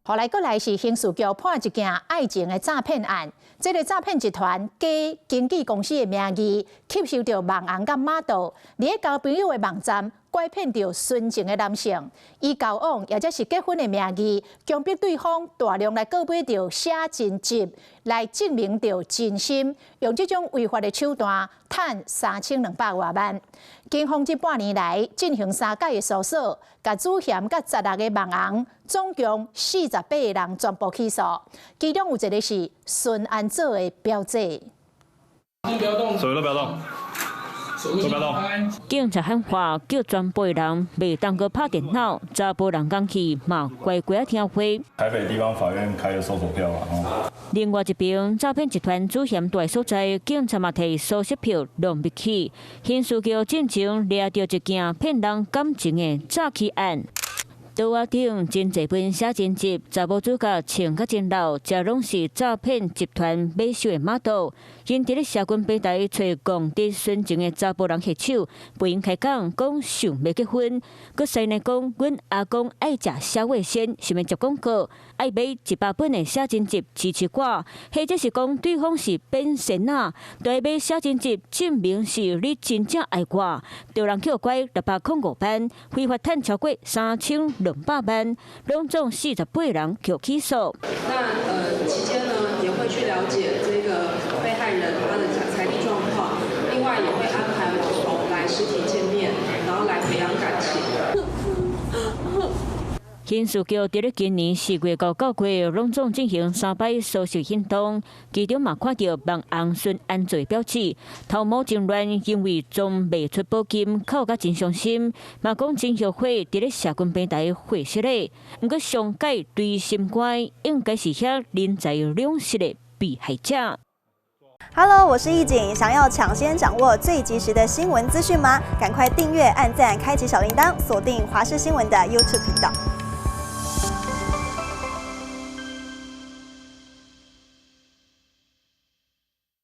予來閣來是刑事局破一件愛情的詐騙案，這个詐騙集團假經紀公司的名義，吸收著網紅佮 model，佇咧交朋友的網站拐騙著純情的男性，以交往抑者是結婚的名義，強迫對方大量來購買著寫真集，來證明著真心，用這種違法的手段趁3200外萬。警方這半年來進行三擺的搜索，共主嫌佮16個網紅，總共48個人全部起訴，其中有一個是孫安祖的表姐。不要動，手都不要動，都不要動。警察喊話，叫全部人袂當閣拍電腦，查埔人講去嘛乖乖聽話。台北地方法院開的搜索票啊！另外一邊，詐騙集團主嫌蹛所在，警察嘛提搜索票弄入去。刑事局進前掠著一件騙人感情的詐欺案。桌仔頂真濟本寫真集，查某主角穿甲真老，這攏是詐騙集團買收的 model。𪜶佇咧社群平台揣戇直純情的查埔人下手，袂用開講講想欲結婚，閣師奶講阮阿公愛食小味仙，想欲接廣告，愛買100本的寫真集支持我，或者是講對方是變仙仔，都愛買寫真集證明是你真正愛我，著人去拐605萬，非法趁超過3200萬，攏總48人予起訴。那期間呢，也會去了解這個被害人他的財力狀況，另外也會安排網紅來實體見面，然後來培養感情。刑事局佇咧今年4月到9月，攏總進行三擺搜尋行動，其中嘛看著網紅孫安祖表姊，頭毛真亂，因為裝袂出保金，哭甲真傷心，嘛講真後悔佇咧社群平台會識咧。毋過上蓋對心肝，應該是遐人財兩失的被害者。 Hello，我是易景，想要搶先掌握最及時的新聞資訊嗎？趕快訂閱、按讚、開啟小鈴鐺，鎖定華視新聞的 YouTube 頻道。